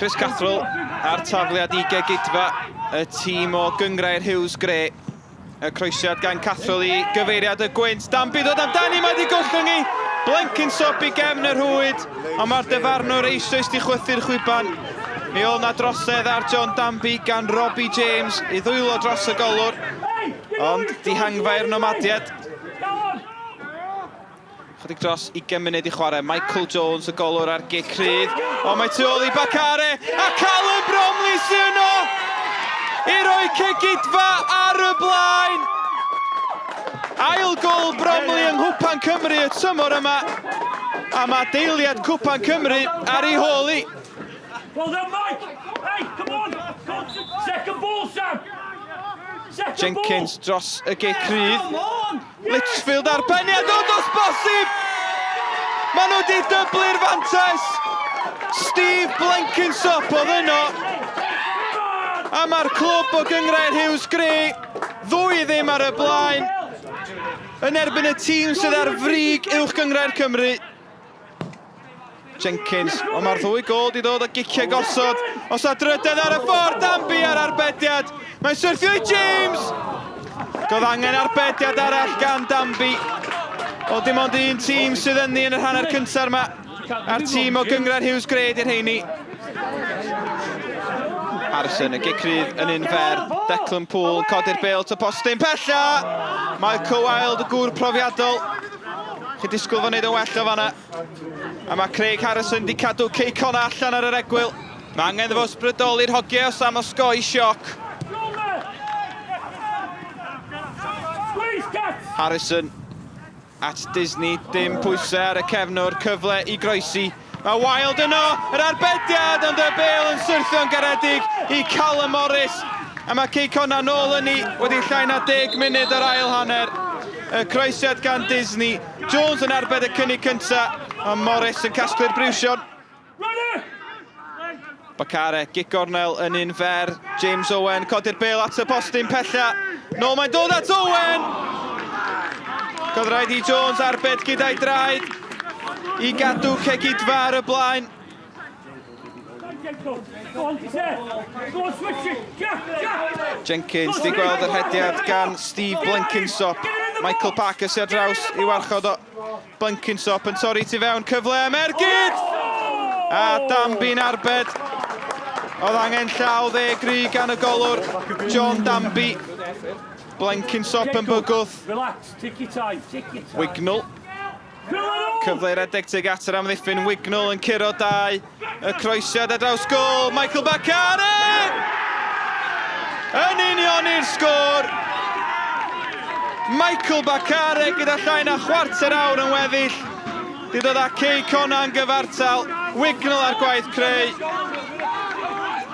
Chris Catherall a'r tafliad i Gegidfa, y tîm o gyngrair Hughes Gray. Y croesiad gan Catherall i gyfeiriad y gwynt. Danby dod amdani, mae wedi gollwng i Blenkinsop i gefn y rhwyd, ond mae'r dyfarnwr eisoes di chwythu'r chwiban. Mi oedd na drosedd ar John Danby gan Robbie James i ddwylo dros y golwr, ond dihangfa i'r Nomadiaid. Chydig dros 20 munud i chwarae. Michael Jones, y golwr ar gic rhydd. O, mae tu ôl i Bakare. A Callum Bromley sy'n yno i roi Cegidfa ar y blaen. Ail gol Bromley yng Nghwpan Cymru y tymor yma. A mae deiliad Cwpan Cymru ar ei hôl i. Well done, Mike! Hey, come on! Second ball, Sam! Second Jenkins dros y gic rhydd. Litchfield ar beniad, ond os bosib! Maen nhw wedi dyblu'r fantais! Steve Blenkinsop oedd yno. A mae'r clwb o gyngrair Hughes Gray ddwy ddim ar y blaen yn erbyn y tîm sydd ar frig uwch gyngrair Cymru. Jenkins, ond mae'r ddwy gol di ddod o giciau gosod. Os a drydedd ar y ffordd, Danby ar arbediad. Mae'n syrthio i James! Godd angen arbediad arall gan Danby. O dim ond un tîm sydd ynddi yn yr hanner cyntaf yma. A'r tîm o gyngrair Hughes Gray di'r rheini. Harrison, y gic rydd yn un fer. Declan Poole yn codi'r bêl to postyn pella! Michael Wilde, y gŵr profiadol. Chi disgwyl fo wneud yn well o fanna. A mae Craig Harrison di cadw Cei Connah allan ar yr egwyl. Mae angen iddo fo ysbrydoli'r hogiau os am osgoi sioc. Harrison at Disney, dim pwysau ar y cefnwr, cyfle i groesi. Mae Wilde yno, yr arbediad, ond y bêl yn syrthio'n garedig i Callum Morris. A mae Cei Connah nôl ynni wedi llai na deg munud o'r ail hanner. Y croesiad gan Disney. Jones yn arbed y cynnig cynta, ond Morris yn casglu'r briwsion. Bakare, gic gornel yn un fer. James Owen, codi'r bêl at y postyn pella. Nôl mae'n dod at Owen! Godd rhaid i Jones arbed gyda'i draed i gadw Cegidfa ar y blaen. Jenkins di gweld yr hediad gan Steve Blenkinsop. Michael Parker sy'n ar draws i warchod o. Blenkinsop yn torri tu fewn, cyfle am ergyd! A Danby'n arbed. Oedd angen llaw dde gry gan y golwr, John Danby. Blenkinsop yn bygwth. Wignall. Cyfle i redeg tuag at yr amddiffyn. Wignall yn curo dau. Y croesiad ar draws gôl. Michael Bakare! Yn unioni'r sgôr. Michael Bakare gyda llai na chwarter awr yn weddill. Di dod â Cei Connah yn gyfartal. Wignall ar gwaith creu.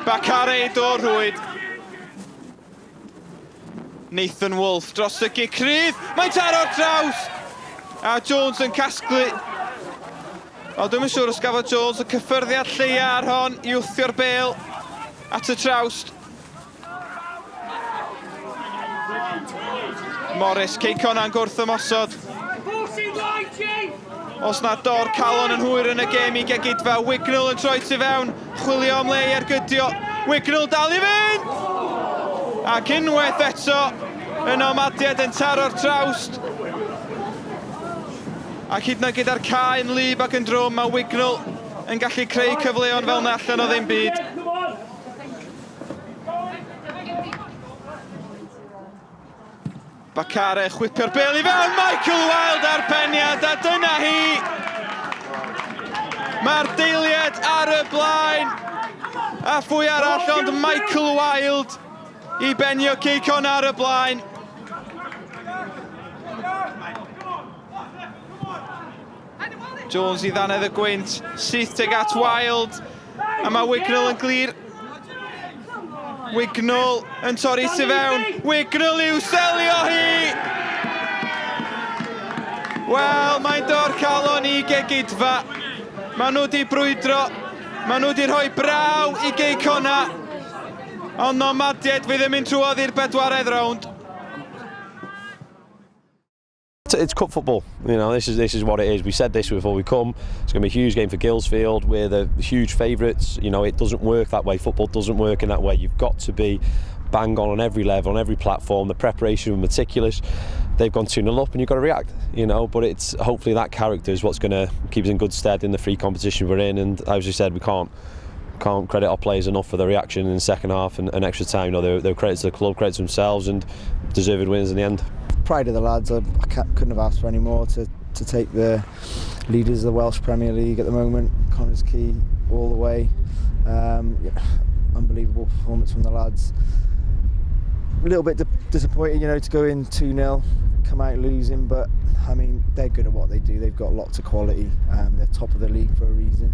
Bakare i dor rhwyd. Nathan Wolfe dros y gic rhydd. Mae'n taro'r traws! A Jones yn casglu. Wel, dwi'm yn siŵr os gafodd Jones y cyffyrddiad lleia ar hon i wthio'r bêl at y trawst. Morris, Cei Connah'n gwrth ymosod. Os na dor calon yn hwyr yn y gêm i Gegidfa, Wignall yn troi tu fewn, chwilio am le i ergydio. Wignall dal i fynd! Ac unwaith eto, y Nomadiaid yn taro'r trawst. Ac hyd yn oed gyda'r cae yn wlyb ac yn drwm, mae Wignall yn gallu creu cyfleon fel na allan o ddim byd. Bakare chwipio'r bêl i fewn, Michael Wilde ar beniad, a dyna hi! Mae'r deiliad ar y blaen, a phwy arall ond Michael Wilde i benio Cei Connah ar y blaen. Jones i ddannedd y gwynt, syth teg at Wilde, a mae Wignall yn glir. Wignall yn torri tu fewn, Wignall i'w selio hi! Wel, mae'n dor calon i Gegidfa. Maen nhw wedi brwydro, maen nhw wedi rhoi braw i Gei Connah, ond Nomadiaid fydd yn mynd trwodd i'r bedwaredd rownd. It's cup football, this is what it is. We said this before we come. It's going to be a huge game for Guilsfield. We're the huge favourites. It doesn't work that way. Football doesn't work in that way. You've got to be bang on every level, on every platform. The preparation was meticulous. They've gone 2-0 up and you've got to react. But it's hopefully that character is what's going to keep us in good stead in the free competition we're in. And as you said, we can't credit our players enough for the reaction in the second half and extra time. They're credit to the club, credit to themselves, and deserved wins in the end. Pride of the lads. I couldn't have asked for any more to take the leaders of the Welsh Premier League at the moment. Connah's Quay all the way. Yeah, unbelievable performance from the lads. A little bit disappointed to go in 2-0, come out losing, but I mean, they're good at what they do. They've got lots of quality. They're top of the league for a reason.